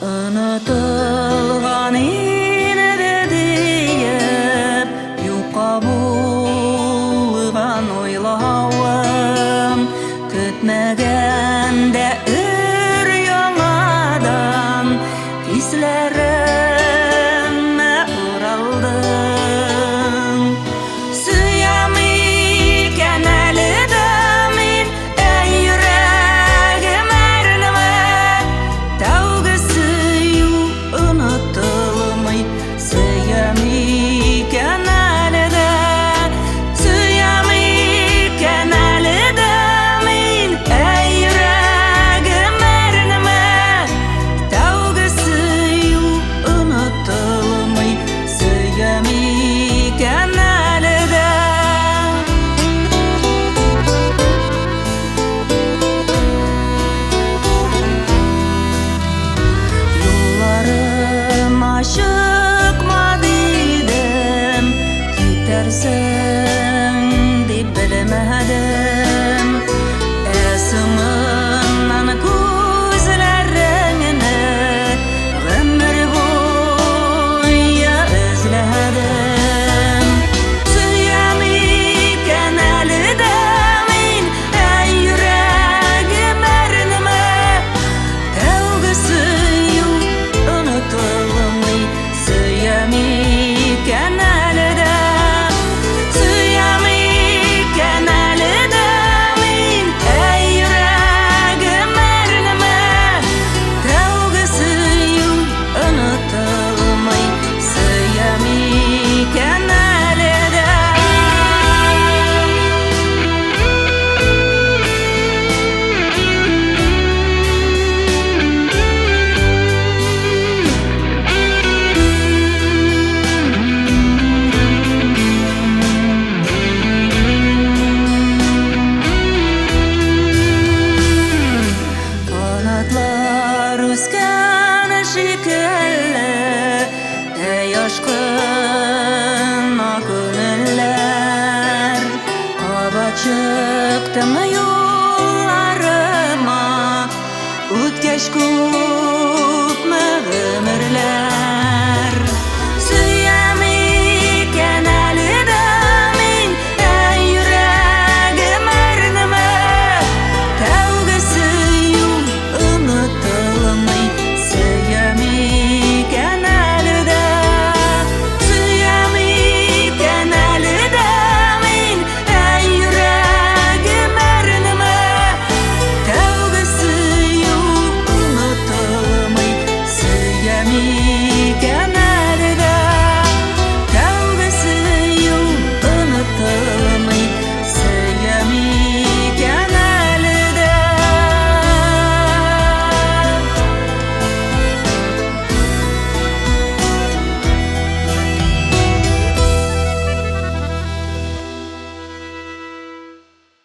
Онытылган инде диеп, юкка булган уйлавым, көтмәгәндә өр-яңадан хисләремә уралдың. Сөям икән әле дә мин, әй, йөрәгем, әрнемә, тәүге сөю онытылмый. Сөям икән әле дә, сөям икән әле дә мин, әй, йөрәгем, әрнемә, тәүге сөю онытылмый. Сөям икән әле дә. Юлларыма чыкма дидем, китәрсең дип белмәдем. Ә соңыннан күзләреңне гомер буе эзләдем. Сөям икән әле дә мин, әй, йөрәгем, әрнемә, тәүге сөю онытылмый. Сөям икән әле дә, сөям икән әле дә мин, әй, йөрәгем, әрнемә, тәүге сөю онытылмый. Сөям икән әле дә. Канатлар үскән шикелле, әй, ашкына күңелләр. Кабат чыктым юлларыма, үткәч күп